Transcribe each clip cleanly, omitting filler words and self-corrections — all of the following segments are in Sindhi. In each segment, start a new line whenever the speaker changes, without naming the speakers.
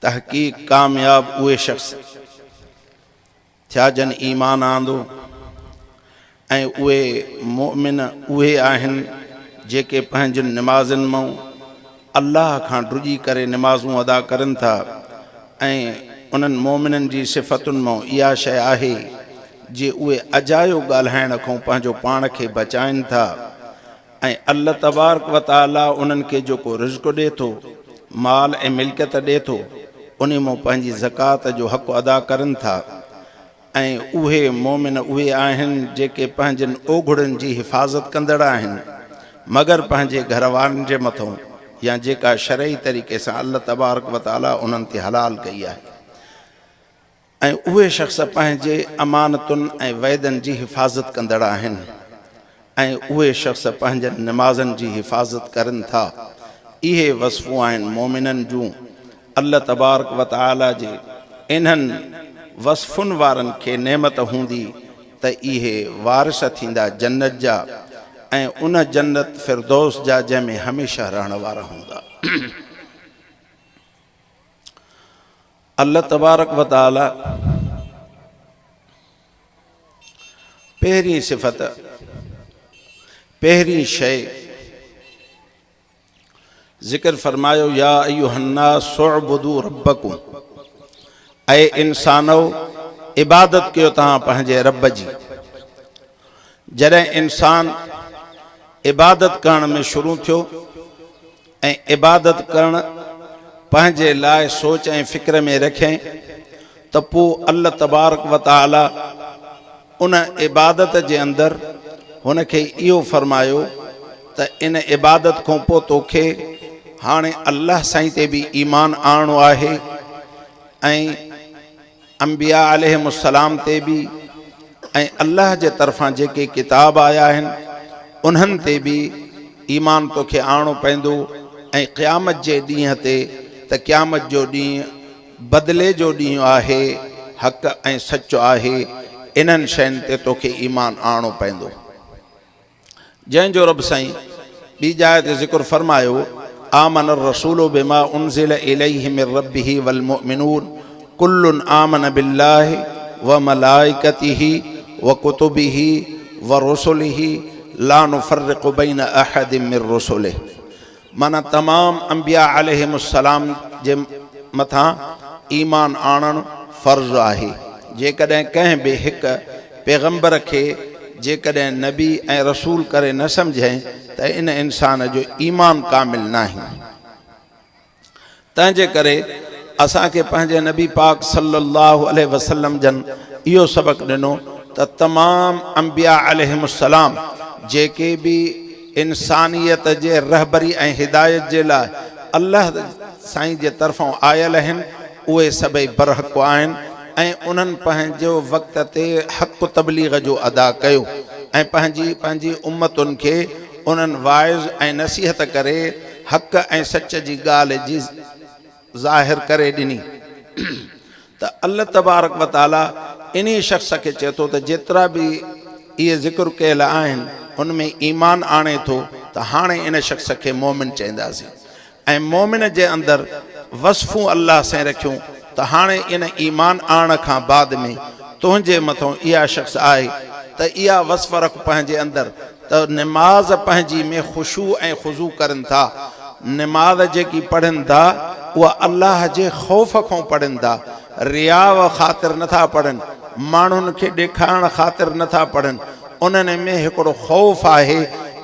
تحقيق ڪامياب اهي شخص ٿيا جن ايمان آندو ۽ اهي مؤمن اهي آهن جيڪي پنهنجين نمازن مان الله کان ڊڄي ڪري نمازون ادا ڪرن ٿا ۽ انهن مؤمنن جي صفتن مان اها شيء آهي جي اهي اجايو ڳالهائڻ کان پنهنجو پاڻ کي بچائن ٿا ۽ الله تبارڪ و تعاليٰ انهن کي جيڪو رزق ڏئي ٿو، مال ۽ ملڪيت ڏئي ٿو، انهي مان پنهنجي زڪوات جو حق ادا ڪرن ٿا ۽ اهي مؤمن اهي آهن جيڪي پنهنجن اوگهڙن جي حفاظت ڪندڙ آهن، مگر پنهنجي گهر وارن جي مٿئون يا جيڪا شرعي طريقي سان الله تبارڪ و تعاليٰ انهن تي حلال ڪئي آهي. ۽ اهي شخص پنهنجي امانتن ۽ وعدن جي حفاظت ڪندڙ آهن ۽ اهي شخص پنهنجن نمازن جي حفاظت ڪرن ٿا. اهي وصفون آهن مؤمنن جون. الله تبارڪ و تعالي جي انهن وصفن وارن کي نعمت هوندي ته اهي وارث ٿيندا جنت جا ۽ ان جنت فردوس جا جنهن ۾ هميشه رهڻ وارا هوندا. الله تبارڪ و تعالي پهرين صفت، پهرين شيء ذڪر فرمايو يا ايها الناس اعبدوا ربڪم اي انسانو عبادت ڪيو توهان پنهنجي رب جي. جڏهن انسان عبادت ڪرڻ ۾ شروع ٿيو ۽ عبادت ڪرڻ پنهنجي لاء سوچ ۽ فڪر ۾ رکيائين ته پوء الله تبارڪ و تعالي ان عبادت جي اندر هن کي اهو فرمايو ته ان عبادت کان پوء توکي هاڻي الله سائين تي به ايمان آڻڻو آهي ۽ انبياء عليهم السلام تي به ۽ الله جي طرفان جيڪي ڪتاب آيا آهن انهن تي به ايمان توکي آڻڻو پوندو ۽ قيامت جي ڏينهن تي ته قيامت جو ڏينهن بدلي جو ڏينهن آهي، حق ۽ سچ آهي، انهن شين تي توکي ايمان آڻڻو پوندو. جنهن جو رب سائين ٻي جاء تي ذڪر فرمايو، آمن الرسول بما انزل اليه من ربه والمؤمنون ڪل آمن بالله وملائڪته وڪتبه ورسله لا نفرق بين احد من رسله معنيٰ تمام انبياء عليهم السلام جي مٿان ايمان آڻڻ فرض آهي. جيڪڏهن ڪنهن به هڪ پيغمبر کي جيڪڏهن نبي ۽ رسول ڪري نه سمجهين ته ان انسان جو ايمان ڪامل ناهي. تنهن جي ڪري اسان کي پنهنجي نبي پاڪ صلي الله عليه وسلم جن اهو سبق ڏنو ته تمام انبياء عليهم السلام جيڪي به انسانيت جي رهبري ۽ هدايت جي لاء الله سائين جي طرفان آيل آهن اهي سڀئي برحق آهن ۽ انهن پنهنجو وقت تي حق تبليغ جو ادا ڪيو ۽ پنهنجي پنهنجي امتن کي انهن واعظ ۽ نصيحت ڪري حق ۽ سچ جي ڳالهه جي ظاهر ڪري ڏني ته الله تبارڪ و تعالي انهي شخص کي چئي ٿو ته جيترا به اهي ذڪر ڪيل آهن ان ۾ ايمان آڻي ٿو ته هاڻي ان شخص کي مؤمن چئنداسين ۽ مؤمن جي اندر وصفون الله سائين رکيون ته هاڻي ان ايمان آڻڻ کان بعد ۾ تنهنجي مٿئون اها شخص آهي ته اها وصف رک پنهنجي اندر ته نماز پنهنجي ۾ خشوع ۽ خضوع ڪرن ٿا، نماز جيڪي پڙهن ٿا اها الله جي خوف کان پڙهن ٿا، رياء خاطر نه ٿا پڙهن، ماڻهن کي ڏيکارڻ خاطر نه ٿا پڙهن، انهن ۾ هڪڙو خوف آهي،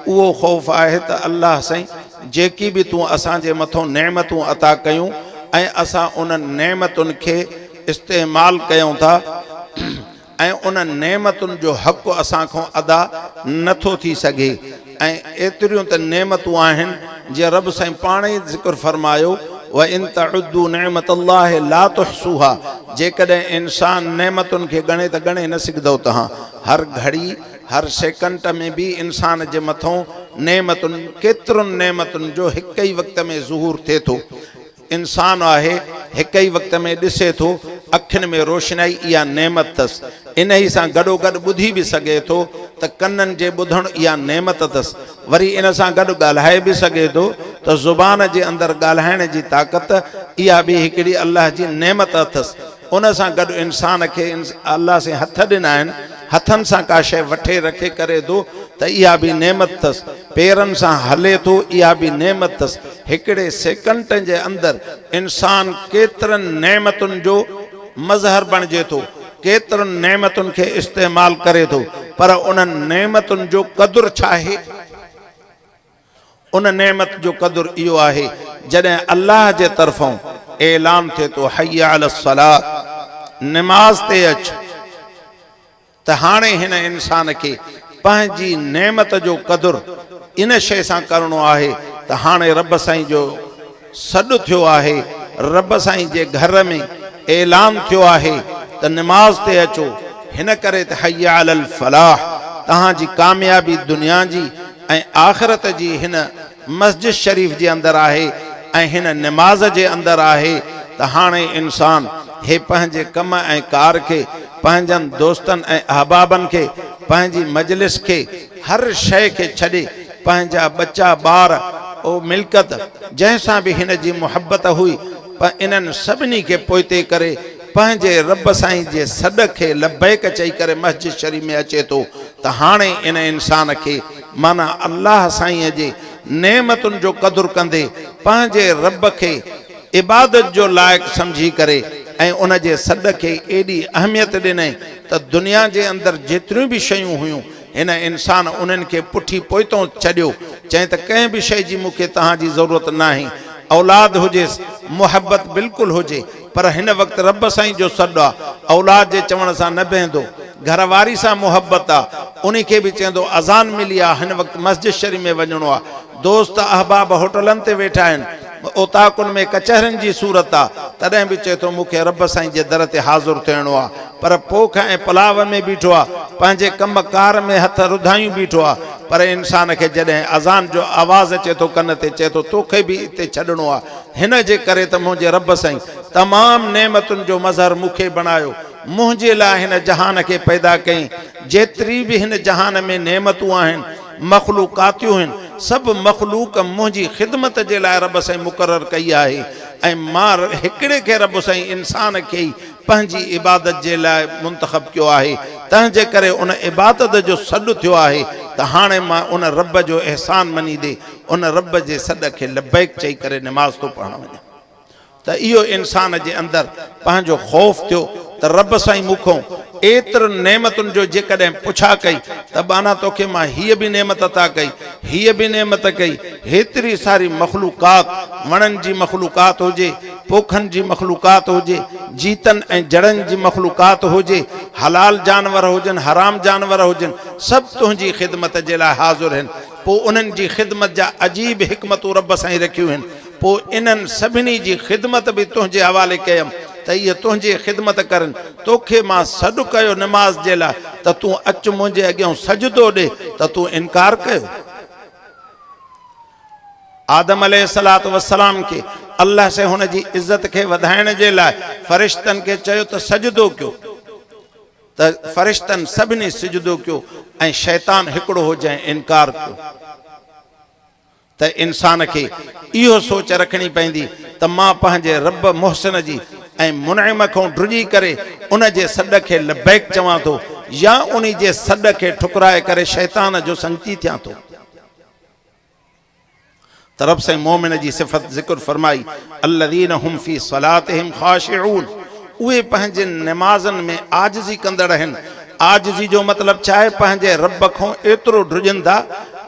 اهو خوف آهي ته الله سائين جيڪي به تون اسان جي مٿون نعمتون عطا ڪيون ۽ اسان انهن نعمتن کي استعمال ڪيون ٿا، ۽ انهن نعمتن جو حق اسان کان ادا نه ٿو ٿي سگهي ۽ ايتريون ته نعمتون آهن جيئن رب سائين پاڻ ئي ذڪر فرمايو وان تعدوا نعمت الله لا تحصوها جيڪڏهن انسان نعمتن کي ڳڻي ته ڳڻي نه سگهندو توهان هر گهڙي هر سيڪنٽ ۾ به انسان جي مٿون نعمتن ڪيترن نعمتن جو هڪ ئي وقت ۾ ظهور ٿئي ٿو انسان آهي، هڪ ئي وقت ۾ ڏسي ٿو، اکين ۾ روشنائي اها نعمت اٿس، انهي سان گڏوگڏ ٻڌي به سگهي ٿو ته ڪنن جي ٻڌڻ اها نعمت اٿس، وري ان سان گڏ ڳالهائي به سگهي ٿو ته زبان جي اندر ڳالهائڻ جي طاقت اها به هڪڙي الله جي نعمت اٿس. ان سان گڏ انسان کي الله سائين هٿ ڏنا آهن، هٿن سان ڪا شيء وٺي رکي ڪري ٿو ته اها به نعمت اٿس، پيرن سان هلي ٿو اها به نعمت اٿس. هڪڙي سيڪنڊ جي اندر انسان ڪيترن نعمتن جو مظهر بڻجي ٿو، ڪيترن نعمتن کي استعمال ڪري ٿو، پر انهن نعمتن جو قدر ڇاهي؟ ان نعمت جو قدر اهو آهي جڏهن الله جي طرفون اعلان ٿئي ٿو حي علی الصلوة نماز تي اچ ته هاڻي هن انسان کي پنهنجي نعمت جو قدر ان شيء سان ڪرڻو آهي ته هاڻي رب سائين جو سڏ ٿيو آهي، رب سائين جي گهر ۾ اعلان ٿيو آهي ته نماز تي اچو، هن ڪري ته حي علی الفلاح توهان جي ڪاميابي دنيا جي ۽ آخرت جي هن مسجد شريف جي اندر آهي ۽ هن نماز جي اندر آهي ته هاڻي انسان هي پنهنجي ڪم ۽ ڪار کي، پنهنجن دوستن ۽ احبابن کي، پنهنجي مجلس کي، هر شيء کي ڇڏي پنهنجا ٻچا ٻار او ملڪيت جنهن سان به هن جي محبت هئي پر انهن سڀني کي پوئتي ڪري پنهنجي رب سائين جي سڏ کي لبيڪ چئي ڪري مسجد شريف ۾ اچي ٿو ته هاڻي ان انسان کي معنيٰ الله سائين جي نعمتن جو قدر ڪندي پنهنجي رب کي عبادت جو لائق سمجهي ڪري ۽ ان جي سڏ کي ايڏي اهميت ڏنائين ته دنيا جي اندر جيتريون به شيون هيون هن انسان انهن کي پٺي پوئتون ڇڏيو، چيائين ته ڪنهن به شيء جي مون کي توهان جي ضرورت ناهي. اولاد هجيس، محبت بلڪل هجي، پر هن وقت رب سائين جو سڏ آ، اولاد جي چوڻ سان نه بيهندو. گهر واري سان محبت آ، انهي کي به چوندو اذان ملي آ، هن وقت مسجد شريف ۾ وڃڻو آ. دوست احباب هوٽلن تي ويٺا آهن، اوطاقن ۾ ڪچهرين جي صورت آ، تڏهن به چئي ٿو مون کي رب سائين جي در تي حاضر ٿيڻو آ. پر پوک ۽ پلاء ۾ بيٺو آ، پنهنجي ڪم ڪار ۾ هٿ رڌايون بيٺو آ، پر انسان کي جڏهن اذان جو آواز اچي ٿو ڪن تي چئي ٿو توکي به اتي ڇڏڻو آ، هن جي ڪري ته منهنجي رب سائين تمام نعمتن جو مظهر مون کي بڻايو، منهنجي لاء هن جهان کي پيدا ڪيائين، جيتري به هن جهان ۾ نعمتون آهن، مخلوقاتيون هن، سڀ مخلوق منهنجي خدمت جي لاء رب سائين مقرر ڪئي آهي ۽ مان هڪڙي کي رب سائين انسان کي ئي پنهنجي عبادت جي لاء منتخب ڪيو آهي، تنهن جي ڪري ان عبادت جو سڏ ٿيو آهي ته هاڻي مان ان رب جو احسان مڃيندي ان رب جي سڏ کي لبيڪ چئي ڪري نماز ٿو پڙهڻ وڃان ته اهو انسان جي اندر پنهنجو خوف ٿيو ته رب سائين مون کان ايترن نعمتن جو جيڪڏهن پڇا ڪئي ته ٻانها توکي مان هيء به نعمت عطا ڪئي، هيء به نعمت ڪئي، هيتري ساري مخلوقات، وڻن جي مخلوقات هجي، پوکن جي مخلوقات هجي، جيتن ۽ جڙن جي مخلوقات هجي، حلال جانور هجن، حرام جانور هجن، سڀ تنهنجي خدمت جي لاء حاضر هن. پوء انهن جي خدمت جا عجيب حڪمتون رب سائين رکيون هن. پوء انهن سڀني جي خدمت به تنهنجي حوالي ڪيم ته اهي تنهنجي خدمت ڪرن. توکي مان سڏ ڪيو نماز جي لاء ته تون اچ منهنجي اڳيان سجدو ڏي ته تون انڪار ڪيو. آدم عليه الصلوة والسلام کي الله سائين هن جي عزت کي وڌائڻ جي لاء فرشتن کي چيو ته سجدو ڪيو ته فرشتن سڀني سجدو ڪيو ۽ شيطان هڪڙو هو جنهن انڪار ڪيو ته انسان کي اهو سوچ رکڻي پوندي ته مان پنهنجي رب محسن جي ۽ منعم کان ڊڄي ڪري ان جي سڏ کي لبيڪ چوان ٿو يا انهي جي سڏ کي ٺڪرائي ڪري شيطان جو سنگتي ٿيان ٿو. ته رب سائين مؤمن جي صفت ذڪر فرمائي، الذين هم في صلاتهم خاشعون اهي پنهنجين نمازن ۾ عاجزي ڪندڙ آهن. عاجزي جو مطلب ڇا آهي؟ پنهنجي رب کان ايترو ڊڄن ٿا،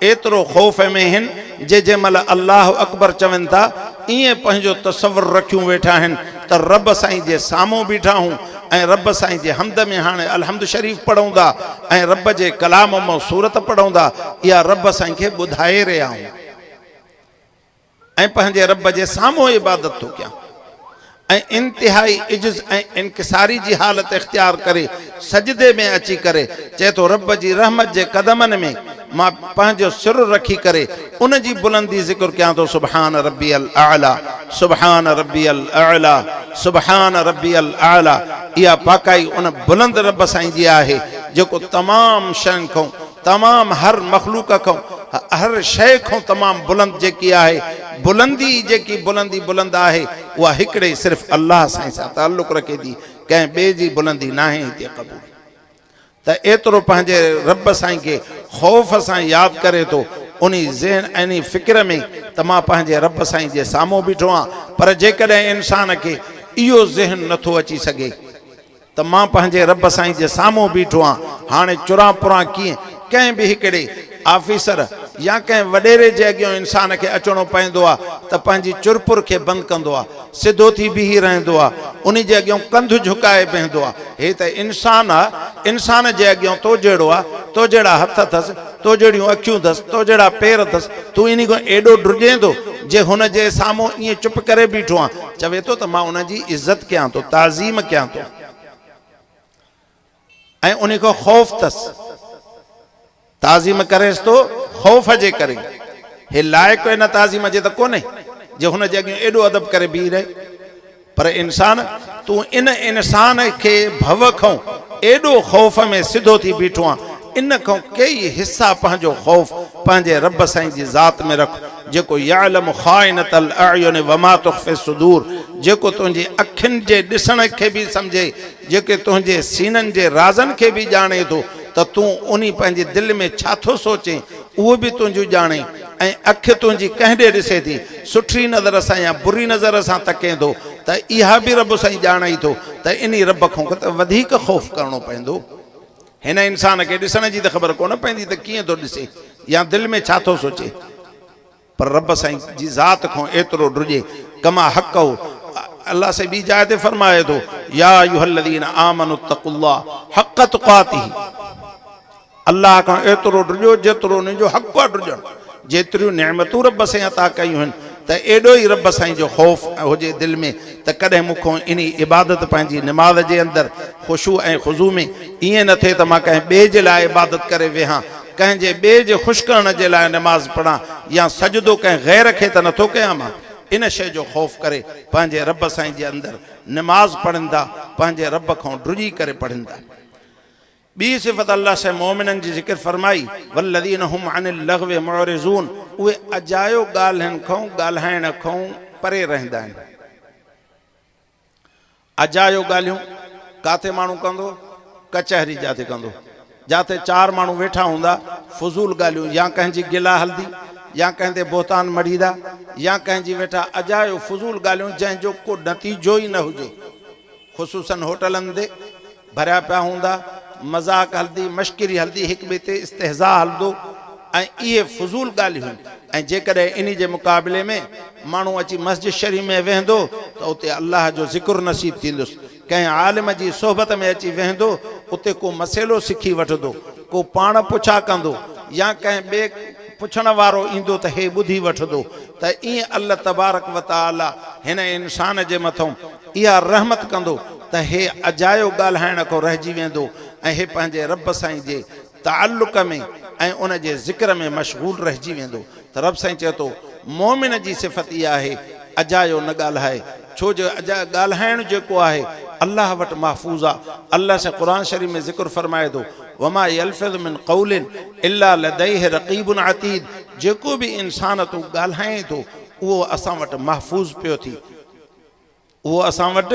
ايترو خوف ۾ آهن، جي جنهن مهل الله اڪبر چون ٿا، ائين پنهنجو تصور رکيون ويٺا آهن ته رب سائين جي سامهون بيٺا آهون ۽ رب سائين جي حمد ۾ هاڻي الحمد شريف پڙهون ٿا ۽ رب جي ڪلام مان سورت پڙهون ٿا، اها رب سائين کي ٻڌائي رهيا آهيون ۽ پنهنجي رب جي سامهون عبادت ٿو ڪيان ۽ انتهائي عجز ۽ انڪساري جي حالت اختيار ڪري سجدي ۾ اچي ڪري چئي ٿو رب جي رحمت جي قدمن ۾ مان پنهنجو سر رکي ڪري ان جي بلندي ذڪر ڪيان ٿو سبحان ربي الاعليٰ سبحان ربي الاعليٰ سبحان ربي الاعليٰ اها پاڪائي ان بلند رب سائين جي آهي جيڪو تمام شين کان تمام هر مخلوق کان هر شيء کان تمام بلند جيڪي آهي بلندي جيڪي بلندي بلند آهي اها هڪڙي صرف الله سائين سان تعلق رکي ٿي، ڪنهن ٻئي جي بلندي ناهي هتي قبول. ته ايترو پنهنجي رب سائين کي خوف سان ياد ڪري ٿو، انهي ذهن ۽ انهي فڪر ۾ ته مان پنهنجي رب سائين جي سامهون بيٺو آهيان، پر جيڪڏهن انسان کي اهو ذهن نٿو اچي سگهي ته مان پنهنجي رب سائين جي سامهون بيٺو آهيان، هاڻي چران پران ڪيئن؟ ڪنهن به هڪڙي آفيسر يا ڪنهن وڏيري جي اڳيان انسان کي اچڻو پوندو آهي ته پنهنجي چرپر کي بند ڪندو آهي، سڌو ٿي بيهي رهندو آهي، انهي جي اڳيان ڪنڌ جهڪائي بيهندو آهي. هي ته انسان آ، انسان جي اڳيان تو جهڙو آ، تو جهڙا هٿ اٿس، تو جهڙيون اکيون اٿس، تو جهڙا پير اٿس، تون انهي کان ايڏو ڊڄين ٿو، جي هن جي سامهون ائين چپ ڪري بيٺو آن. چوي ٿو ته مان ان جي عزت ڪيان ٿو، تعظيم ڪيان ٿو ۽ انهي کان خوف اٿس. تعظيم ڪريس ٿو خوف جي ڪري. هي لائق ان تعظيم جي ته ڪونهي، جي هن جي اڳيان ايڏو ادب ڪري بيهي رهي. پر انسان، تون ان انسان کي ڀؤ کئون ايڏو خوف ۾ سڌو ٿي بيٺو آن، ان کئون ڪيئي حصا پنهنجو خوف پنهنجي رب سائين جي ذات ۾ رک، جيڪو يعلم خائنة الاعين وما تخفي الصدور، جيڪو تنهنجي اکين جي ڏسڻ کي به سمجهي، جيڪي تنهنجي سينن جي رازن کي به ڄاڻي ٿو ته تون انهي پنهنجي دل ۾ ڇا ٿو سوچين، اهو به تنهنجو ڄاڻي ۽ اک تنهنجي ڪنهن ڏي ڏسي ٿي، سٺي نظر سان يا بري نظر سان تڪين ٿو ته اها به رب سائين ڄاڻئي ٿو ته انهي رب کان ته وڌيڪ خوف ڪرڻو پوندو. هن انسان کي ڏسڻ جي ته خبر ڪونه پوندي ته ڪيئن ٿو ڏسي يا دل ۾ ڇا ٿو سوچي. پر رب سائين جي ذات کان ايترو ڊڄي، ڪما حقه، الله سائين ٻي جاء تي فرمائي ٿو، يا ايها الذين آمنوا اتقوا الله حق تقاته، الله کان ايترو ڊڄو جيترو ان جو حق آهي ڊڄڻ، جيتريون نعمتون رب سائين عطا ڪيون آهن ته ايڏو ئي رب سائين جو خوف هجي دل ۾ ته ڪڏهن مون کان انهي عبادت پنهنجي نماز جي اندر خشوع ۽ خضوع ۾ ائين نه ٿئي ته مان ڪنهن ٻئي جي لاء عبادت ڪري ويهان، ڪنهن جي ٻئي جي خوش ڪرڻ جي لاء نماز پڙهان يا سجدو ڪنهن غير کي ته نٿو ڪيان مان ان شيء جو خوف ڪري پنهنجي رب سائين جي اندر نماز پڙهن ٿا پنهنجي رب کان ڊڄي ڪري پڙهن ٿا. ٻي صفت الله سائين مؤمنن جي ذڪر فرمائي والذين هم عن اللغو معرضون اهي اجايو ڳالهين کان ڳالهائڻ کان پري رهندا آهن. اجايو ڳالهيون ڪاٿي ماڻهو ڪندو؟ ڪچهري جاٿي ڪندو، جاٿي چار ماڻهو ويٺا هوندا، فضول ڳالهيون يا ڪنهن جي گلا هلدي يا ڪنهن تي بهتان مڙهيندا يا ڪنهن جي ويٺا اجايو فضول ڳالهيون جنهن جو ڪو نتيجو ئي نه هجي، خصوصاً هوٽلن تي ڀريا پيا هوندا، مذاق هلدي، مشڪري هلدي، هڪ ٻئي تي استهزاء هلدو ۽ اهي فضول ڳالهيون آهن ۽ جيڪڏهن انهي جي مقابلي ۾ ماڻهو اچي مسجد شريف ۾ ويهندو ته اتي الله جو ذڪر نصيب ٿيندس، ڪنهن عالم جي صحبت ۾ اچي ويهندو اتي ڪو مسئلو سکي وٺندو، ڪو پاڻ پڇا ڪندو يا ڪنهن ٻئي پڇڻ وارو ايندو ته هي ٻڌي وٺندو ته ائين الله تبارڪ و تعالي هن انسان جي مٿئون اها رحمت ڪندو ته هي اجايو ڳالهائڻ کان رهجي ويندو ۽ هي پنهنجي رب سائين جي تعلق ۾ ۽ ان جي ذڪر ۾ مشغول رهجي ويندو ته رب سائين چئي ٿو مؤمن جي صفت اها آهي اجايو نه ڳالهائي ڇو جو اجايو ڳالهائڻ جيڪو آهي الله وٽ محفوظ آ الله سائين قرآن شريف ۾ ذڪر فرمائي ٿو وما يلفظ من قول الا لديه رقيب عتيد جيڪو به انسان تون ڳالهائين ٿو اهو اسان وٽ محفوظ پيو ٿي اهو اسان وٽ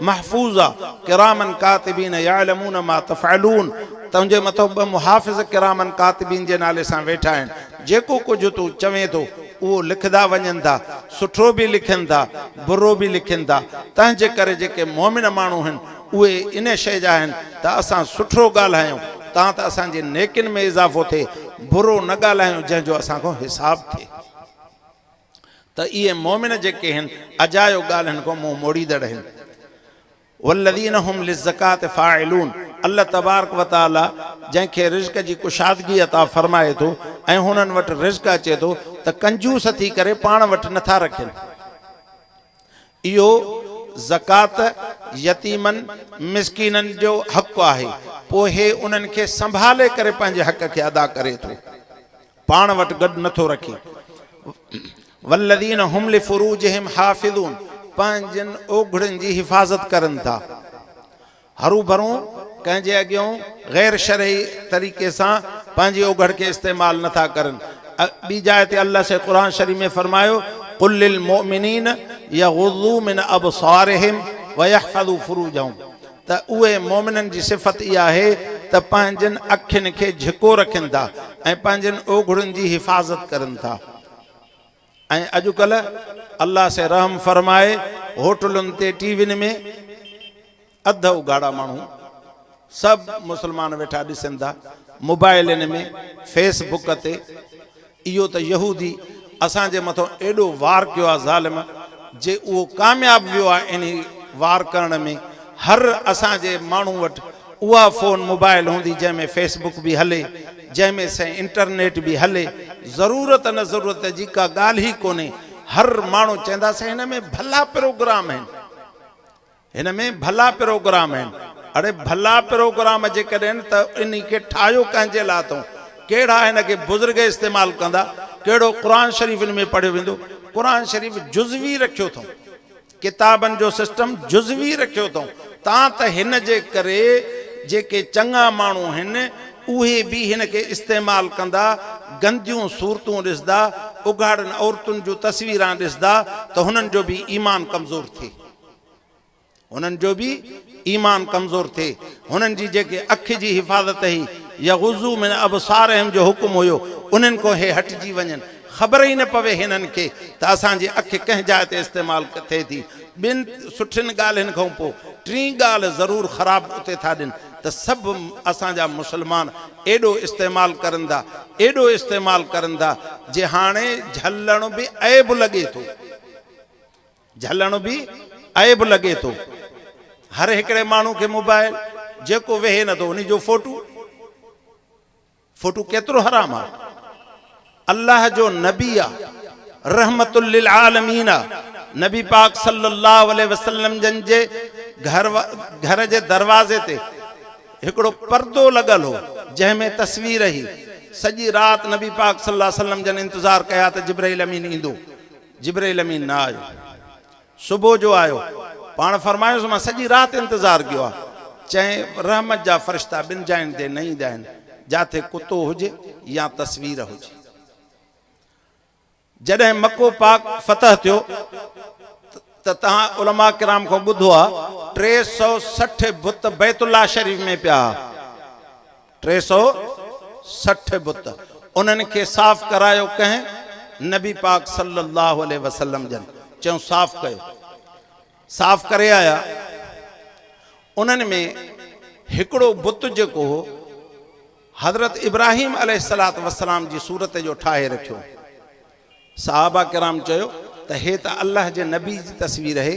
محفوظ آ، ڪراما ڪاتبين يعلمون ما تفعلون، تنهنجي مٿان ٻه محافظ ڪراما ڪاتبين جي نالي سان ويٺا آهن، جيڪو ڪجهه تون چوين ٿو اهو لکندا وڃن ٿا، سٺو به لکن ٿا، برو به لکن ٿا، تنهنجي ڪري جيڪي مؤمن ماڻهو آهن اهي ان شيء جا آهن ته اسان سٺو ڳالهايون تان ته اسان جي نيڪين ۾ اضافو ٿئي، برو نه ڳالهايون جنهن جو اسان کان حساب ٿئي. ته اهي مؤمن جيڪي هن اجايو ڳالهين کان منهن موڙيندڙ هن. والذين هم للزڪاة فاعلون الله تبارڪ و تعالي جنهن کي رزق جي ڪشادگي عطا فرمائي ٿو ۽ هنن وٽ رزق اچي ٿو ته ڪنجوس ٿي ڪري پاڻ وٽ نٿا رکين. اهو زڪوات يتيمن، مسڪينن جو حق آهي پوء هي انهن کي سنڀالي ڪري پنهنجي حق کي ادا ڪري ٿو. پاڻ وٽ گڏ نه ٿو رکي. والذين هم لفروجهم حافظون پنهنجن اوگهڙن جي حفاظت ڪرن ٿا. هروڀرو ڪنهن جي اڳيون غير شرعي طريقي سان پنهنجي اوگهڙ کي استعمال نه ٿا ڪرن. ٻي جاء تي الله سائين قرآن شريف ۾ فرمايو قل للمؤمنين يغضوا من ابصارهم ويحفظوا فروجهم ته اهي مؤمنن جي صفت اها آهي ته پنهنجن اکين کي جهڪو رکن ٿا ۽ پنهنجن اوگهڙن جي حفاظت ڪرن ٿا. ۽ اڄڪلهه الله سي رحم فرمائي هوٽلن تي ٽي وين ۾ اڌ اگهاڙا ماڻهو سڀ مسلمان ويٺا ڏسن ٿا موبائلن ۾ فيس بڪ تي اهو ته يهودي اسان جي مٿو ايڏو وار ڪيو آ ظالم جي اهو ڪامياب ويو آ انهي وار ڪرڻ ۾ هر اسان جي ماڻهو وٽ اها فون موبائل هوندي جنهن ۾ فيس بڪ به هلي جنهن ۾ سائين انٽرنيٽ به هلي ضرورت نه ضرورت جي ڪا ڳالهه ئي ڪونهي هر ماڻهو چئندا سائين هن ۾ ڀلا پروگرام آهن هن ۾ ڀلا پروگرام آهن اڙي ڀلا پروگرام جيڪڏهن ته انهي کي ٺاهيو ڪنهن جي لاء اٿئون ڪهڙا هن کي بزرگ استعمال ڪندا ڪهڙو قرآن شريف ان ۾ پڙهيو ويندو قرآن شريف جزوي رکيو اٿئون ڪتابن جو سسٽم جزوي رکيو اٿئون تان ته هن جي ڪري جيڪي چڱا ماڻهو هن اهي به هن کي استعمال ڪندا گنديون صورتون ڏسدا اگهاڙن عورتن جون تصويران ڏسدا ته هنن جو به ايمان ڪمزور ٿئي هنن جو به ايمان ڪمزور ٿئي هنن جي جيڪي اک جي حفاظت هئي يغضوا من ابصارهم جو حڪم هيو انهن کان هي هٽجي وڃن خبر ئي نه پوي هنن کي ته اسان جي اک ڪنهن جاء تي استعمال ٿئي ٿي. ٻن سٺين ڳالهين کان پوء ٽين ڳالهه ضرور خراب اتي ٿا ڏين ته سڀ اسان جا مسلمان ايڏو استعمال ڪرن ٿا، ايڏو استعمال ڪرن ٿا جي هاڻي جهلڻ به عيب لڳي ٿو. جهلڻ به عيب لڳي ٿو. هر هڪڙي ماڻهو کي موبائل، جيڪو ويهي نه ٿو انهي جو فوٽو. فوٽو ڪيترو حرام آ. الله جو نبي آ رحمت للعالمين آ نبي پاڪ صلي الله عليه وسلم جن جي گهر گهر جي دروازي تي هڪڙو پردو لڳل هو جنهن ۾ تصوير هئي سڄي رات نبي پاڪ صلي الله عليه وسلم جن انتظار ڪيا ته جبرائيل امين ايندو جبرائيل امين نه آيو صبح جو آيو، پاڻ فرمايس مان سڄي رات انتظار ڪيو آهي. چيائين رحمت جا فرشتا ٻن جاين تي نه ايندا آهن، جاٿي ڪتو هجي يا تصوير هجي. جڏهن مڪو پاڪ فتح ٿيو ته توهان علماء ڪرام کان ٻڌو آهي 360 بت بيت الله شريف ۾ پيا ها. 360 بت انهن کي صاف ڪرايو ڪنهن؟ نبي پاڪ صلي الله عليه وسلم جن چيو صاف ڪيو. صاف ڪري آيا. انهن ۾ هڪڙو بت جيڪو هو حضرت ابراهيم عليه الصلوة والسلام جي صورت جو ٺاهي رکيو. صحابه ڪرام چيو ته هي ته الله جي نبي جي تصوير اهي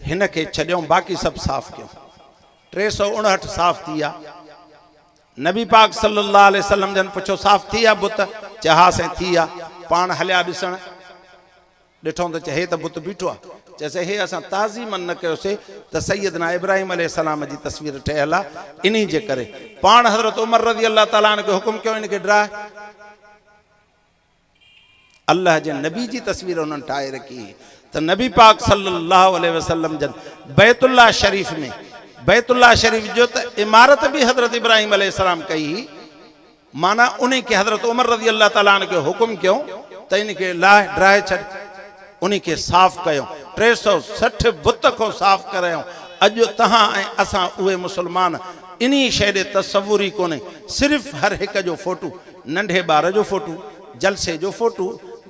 هن کي ڇڏيون باقي سڀ صاف ڪيون. 359 صاف ٿي ويا. نبي پاڪ صلي الله عليه وسلم جن پڇيو صاف ٿي ويا بت؟ چيو ها سائين ٿي ويا. پاڻ هليا ڏسڻ. ڏٺائون ته چي هي ته بت بيٺو آ. چيسين هي اسان تعظيماً نه ڪيوسي ته سيدنا ابراهيم عليه السلام جي تصوير ٺهيل آ انهي جي ڪري. پاڻ حضرت عمر رضي الله تعالٰي عنه کي حڪم ڪيو ان کي ڊاهه. الله جي نبي جي تصوير انهن ٺاهي رکي هئي ته نبي پاڪ صلي الله عليه وسلم جن بيت الله شريف ۾ بيت الله شريف جو ته عمارت به حضرت ابراهيم عليه السلام ڪئي هئي معنيٰ انهي کي حضرت عمر رضي الله تعالٰي عنه کي حڪم ڪيو ته ان کي لاهه ڊاهي ڇڏ انهي کي صاف ڪيو 360 بت کان صاف ڪرايو اڄ تهان ۽ اسان اهي مسلمان انهي شيء ڏي تصور ئي ڪونهي صرف هر هڪ جو فوٽو ننڍي ٻار جو فوٽو، جلسي جو فوٽو،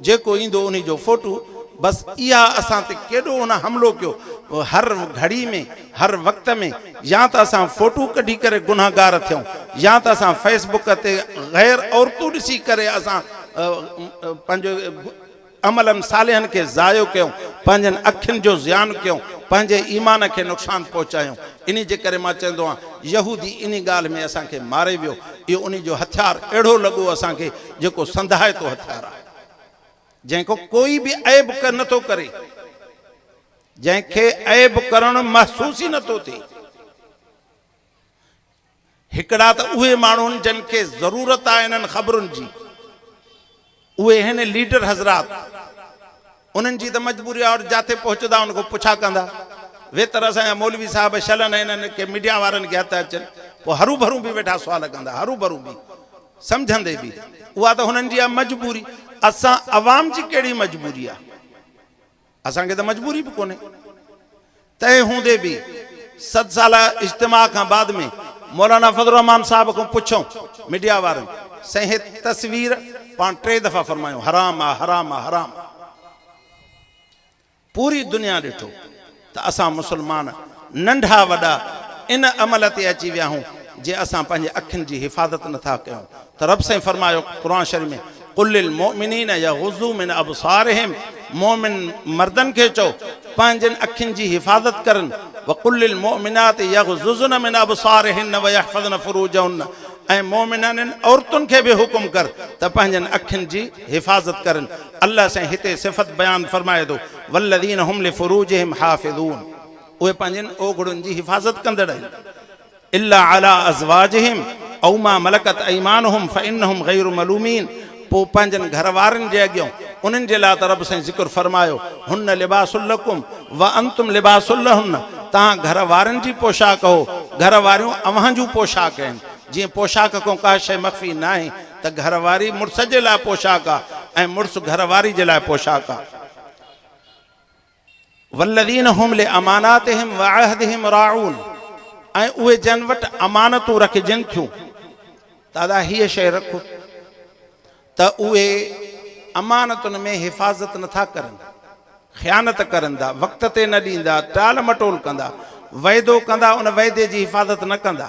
جيڪو ايندو انهي جو فوٽو، بس اها اسان تي ڪيڏو ان حملو ڪيو، هر گهڙي ۾ هر وقت ۾ يا ته اسان فوٽو ڪڍي ڪري گنهگار ٿيون يا ته اسان فيس بڪ تي غير عورتون ڏسي ڪري اسان پنهنجو عملن صالحن کي ضايع ڪيون، پنهنجن اکين جو زيان ڪيون، پنهنجي ايمان کي نقصان پهچايون. انهي جي ڪري مان چوندو آهيان، يهودي انهي ڳالهه ۾ اسان کي ماري ويو. اهو انهي جو هٿيار اهڙو لڳو اسان کي جيڪو سنڌائتو هٿيار آهي. جنهن کان ڪوئي به عيب نه ٿو ڪري. جنهن کي عيب ڪرڻ محسوس ئي نه ٿو ٿئي. هڪڙا ته اهي ماڻهو آهن جن کي ضرورت آهي انهن خبرن جي، اهي آهن ليڊر حضرات، انهن جي ته مجبوري آهي جاٿي پهچندا ان کان پڇا ڪندا، ويتر اسان جا مولوي صاحب شلن انهن کي ميڊيا وارن کي هٿ اچن پوء هروڀرو به ويٺا سوال ڪندا، هروڀرو به سمجهندي به، اها ته هنن جي آهي مجبوري، اسان عوام جي ڪهڙي مجبوري آهي؟ اسان کي ته مجبوري به ڪونهي. تنهن هوندي به صد ساله اجتماع کان بعد ۾ مولانا فضل الرحمان صاحب کان پڇيون ميڊيا وارن سائين هي تصوير پاڻ ٽي دفعا فرمايون حرام آ حرام آ حرام آ. پوري دنيا ڏٺو ته اسان مسلمان ننڍا وڏا ان عمل تي اچي ويا آهيون جي اسان پنهنجي اکين جي حفاظت نٿا ڪيون ته رب سائين فرمايو قرآن شريف ۾ قل للمؤمنين يغضوا من ابصارهم مؤمن مردن کي چئو پنهنجن اکين جي حفاظت ڪرن وقل للمؤمنات يغضضن من ابصارهن ويحفظن فروجهن ۽ مؤمنانين عورتن کي به حڪم ڪر ته پنهنجن اکين جي حفاظت ڪرن. الله سائين هتي صفت بيان فرمائي ٿو، والذين هم لفروجهم حافظون اهي پنهنجين اوگهڙن جي حفاظت ڪندڙ آهن. الا علي ازواجهم او ما ملڪت ايمانهم فانهم غير ملومين پوء پنهنجن گهر وارن جي اڳيان انهن جي لاء ته رب سائين ذڪر فرمايو، هن لباس لڪم وانتم لباس لهن توهان گهر وارن جي پوشاڪ هو، گهر واريون اوهان جون پوشاڪ آهن. جيئن پوشاڪ کان ڪا شيء مخفي ناهي ته گهر واري مڙس جي لاء پوشاڪ آ ۽ مڙس گهر واري جي لاء پوشاڪ آ. والذين هم لاماناتهم وعهدهم راعون ۽ اهي جن وٽ امانتون رکجن ٿيون ته ادا هيء شيء رک ته اهي امانتن ۾ حفاظت نٿا ڪرن، خيانت ڪرن ٿا، وقت تي نه ڏيندا، ٽال مٽول ڪندا، وعدو ڪندا ان وعدي جي حفاظت نه ڪندا.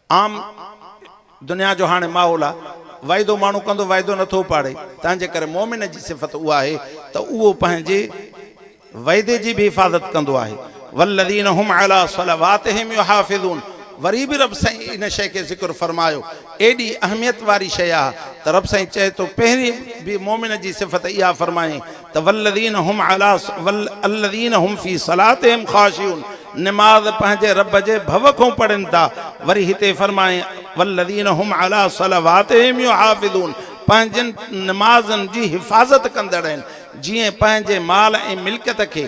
عام دنيا جو هاڻي ماحول آ، وعدو ماڻهو ڪندو وعدو نٿو پاڙي، تنهنجي ڪري مؤمن جي صفت اها آهي ته اهو پنهنجي وعدي جي به حفاظت ڪندو آهي. والذين هم علي صلواتهم يحافظون وري به رب سائين ان شيء کي ذڪر فرمايو، ايڏي اهميت واري شيء آ ته رب سائين چئي ٿو پهرين به مؤمن جي صفت اها فرمايائين ته والذين هم علي والذين هم في صلاتهم خاشعون نماز پنهنجي رب جي ڀؤ کان پڙهن ٿا، وري هتي فرمايائين والذين هم علي صلواتهم يحافظون پنهنجين نمازن جي حفاظت ڪندڙ آهن، جيئن پنهنجي مال ۽ ملڪيت کي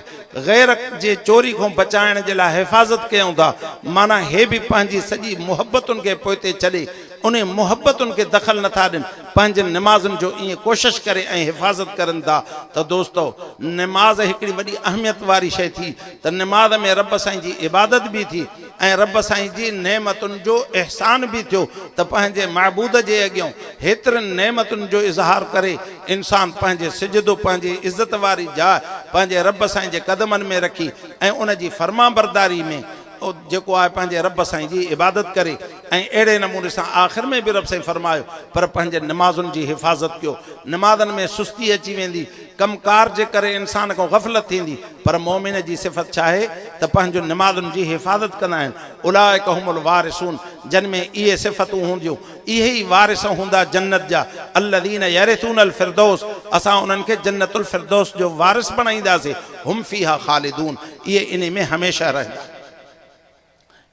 غير جي چوري کان بچائڻ جي لاء حفاظت ڪيون ٿا، معنيٰ هي به پنهنجي سڄي محبتن کي پوئتي ڇڏي انهي محبتن کي دخل نٿا ڏين، پنهنجين نمازن جو ائين ڪوشش ڪري ۽ حفاظت ڪرن ٿا ته دوستو! نماز هڪڙي وڏي اهميت واري شيء ٿي ته نماز ۾ رب سائين جي عبادت به ٿي ۽ رب سائين جي نعمتن جو احسان به ٿيو ته پنهنجي معبود جي اڳيان هيترين نعمتن جو اظهار ڪري انسان پنهنجي سجدو پنهنجي عزت واري جاء پنهنجي رب سائين جي قدمن ۾ رکي ۽ ان جي فرمانبرداري ۾ جيڪو آهي پنهنجي رب سائين جي عبادت ڪري ۽ اهڙي نموني سان آخر ۾ به رب سائين فرمايو پر پنهنجي نمازن جي حفاظت ڪيو نمازن ۾ سستي اچي ويندي ڪم ڪار جي ڪري انسان کان غفلت ٿيندي پر مؤمن جي صفت ڇا آهي ته پنهنجن نمازن جي حفاظت ڪندا آهن اولئڪ هم الوارثون جن ۾ اهي صفتون هونديون اهي ئي وارث هوندا جنت جا الذين يرثون الفردوس اسان انهن کي جنت الفردوس جو وارث بڻائينداسين هم فيها خالدون اهي انهي ۾ هميشه رهندا.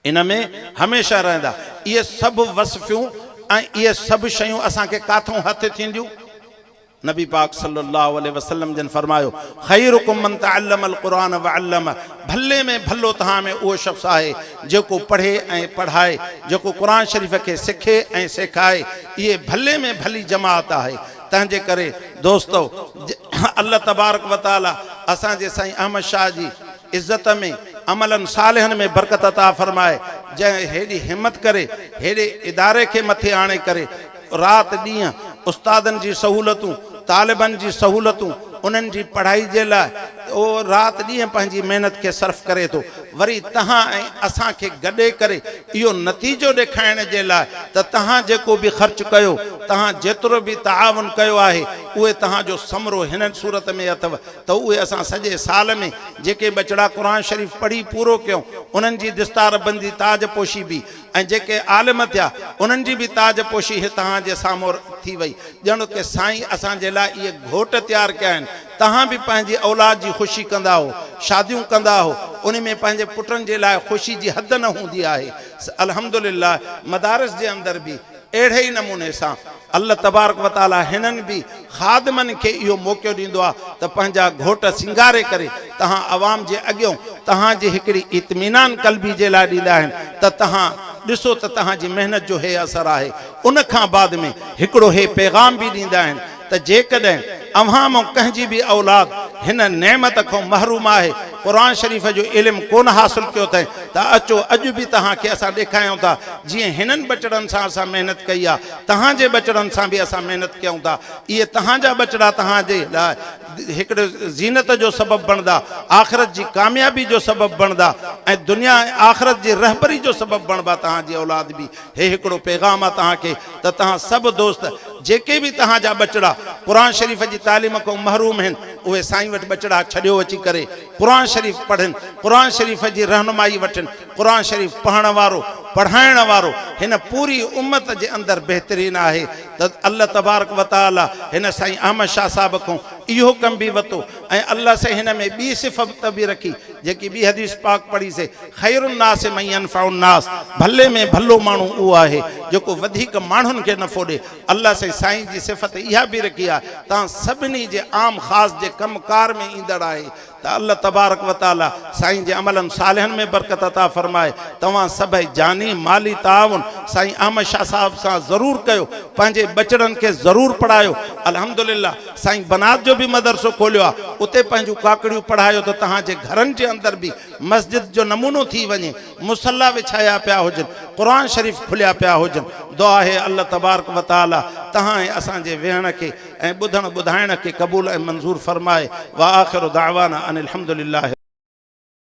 ان ۾ هميشه رهندا. اهي سڀ وصفيون ۽ اهي سڀ شيون اسان کي ڪاٿئون هٿ ٿينديون؟ نبي پاڪ صلي الله عليه وسلم جن فرمايو، خيرڪم من تعلم القرآن وعلمه ڀلي ۾ ڀلو توهان ۾ اهو شخص آهي جيڪو پڙهي ۽ پڙهائي، جيڪو قرآن شريف کي سکي ۽ سيکائي، اهي ڀلي ۾ ڀلي جماعت آهي. تنهنجي ڪري دوستو! الله تبارڪ وتعالي اسان جي سائين احمد شاهه جي عزت ۾ عملن صالحن ۾ برڪت عطا فرمائي جنهن هيڏي همت ڪري هيڏي اداري کي مٿي آڻي ڪري رات ڏينهن استادن جي سهولتون طالبن جي سهولتون انهن جي پڙهائي جي لاء اهو رات ڏينهن پنهنجي محنت کي صرف ڪري ٿو وري تهان ۽ اسان کي گڏي ڪري اهو نتيجو ڏيکائڻ جي لاء ته تهان جيڪو به خرچ ڪيو، تهان جيترو به تعاون ڪيو آهي، اهي تهان جو ثمرو هن صورت ۾ اٿو ته اهي اسان سڄي سال ۾ جيڪي ٻچڙا قرآن شريف پڙهي پورو ڪيون، انهن جي دستار بندي تاج پوشي به ۽ جيڪي عالم ٿيا، انهن جي به تاج پوشي هي تهان جي سامهون ٿي وئي. ڄڻ ڪه سائين اسان جي لاء اهي گهوٽ تيار ڪيا آهن. توهان به پنهنجي اولاد جي خوشي ڪندا هو، شاديون ڪندا هو، انهي ۾ پنهنجي پٽن جي لاء خوشي جي حد نه هوندي آهي. الحمدلله مدارس جي اندر به اهڙي ئي نموني سان الله تبارڪ و تعالي هنن به خادمن کي اهو موقعو ڏيندو آهي ته پنهنجا گهوٽ سينگاري ڪري توهان عوام جي اڳيون توهان جي هڪڙي اطمينان قلبي جي لاء ڏيندا آهن ته توهان ڏسو ته توهان جي محنت جو هي اثر آهي. ان کان بعد ۾ هڪڙو هي پيغام به ڏيندا آهن ته جيڪڏهن اوهان مان ڪنهن جي به اولاد هن نعمت کان محروم آهي، قرآن شريف جو علم ڪونه حاصل ڪيو اٿئي ته اچو اڄ به توهان کي اسان ڏيکايون ٿا، جيئن هنن ٻچڙن سان اسان محنت ڪئي آهي، توهان جي ٻچڙن سان به اسان محنت ڪيون ٿا، اهي توهان جا ٻچڙا توهان جي لاء هڪڙي زينت جو سبب بڻدا، آخرت جي ڪاميابي جو سبب بڻدا ۽ دنيا ۽ آخرت جي رهبري جو سبب بڻبا توهان جي اولاد به. هي هڪڙو پيغام آ توهان کي ته توهان سڀ دوست جيڪي به توهان جا ٻچڙا قرآن شريف جي تعليم کان محروم هن اهي سائين وٽ ٻچڙا ڇڏيو اچي ڪري قرآن شريف پڙهن قرآن شريف جي رهنمائي وٺن قرآن شريف پڙهڻ وارو پڙهائڻ وارو هن پوري امت جي اندر بهترين آهي ته الله تبارڪ وتعالي هن سائين احمد شاهه صاحب کان اهو ڪم به وتو ۽ الله سائين هن ۾ ٻي صفت به رکي جيڪي ٻي حديث پاڪ پڙهي سي خير الناس من ينفع الناس ڀلي ۾ ڀلو ماڻهو اهو آهي جيڪو وڌيڪ ماڻهن کي نفعو ڏي. الله سائين سائين جي صفت اها به رکي آهي تان سڀني جي عام خاص جي ڪم ڪار ۾ ايندڙ آهي ته الله تبارڪ و تعالي سائين جي عملن صالحن ۾ برڪت عطا فرمائي. توهان سڀئي جاني مالي تعاون سائين احمد شاهه صاحب سان ضرور ڪيو پنهنجي ٻچڙن کي ضرور پڙهايو الحمدلله سائين بنات جو به مدرسو کوليو آهي اتي پنهنجون ڪاڪڙيون پڙهايو ته توهان جي گهرن جي اندر به مسجد جو نمونو ٿي وڃي، مصليٰ وڇايا پيا هجن، قرآن شريف کليا پيا هجن، دعا آهي الله تبارڪ و تعالي توهان ۽ اسان جي ويهڻ کي ۽ ٻڌڻ ٻڌائڻ کي قبول ۽ منظور فرمائي واخر دعوانا ان الحمد لله.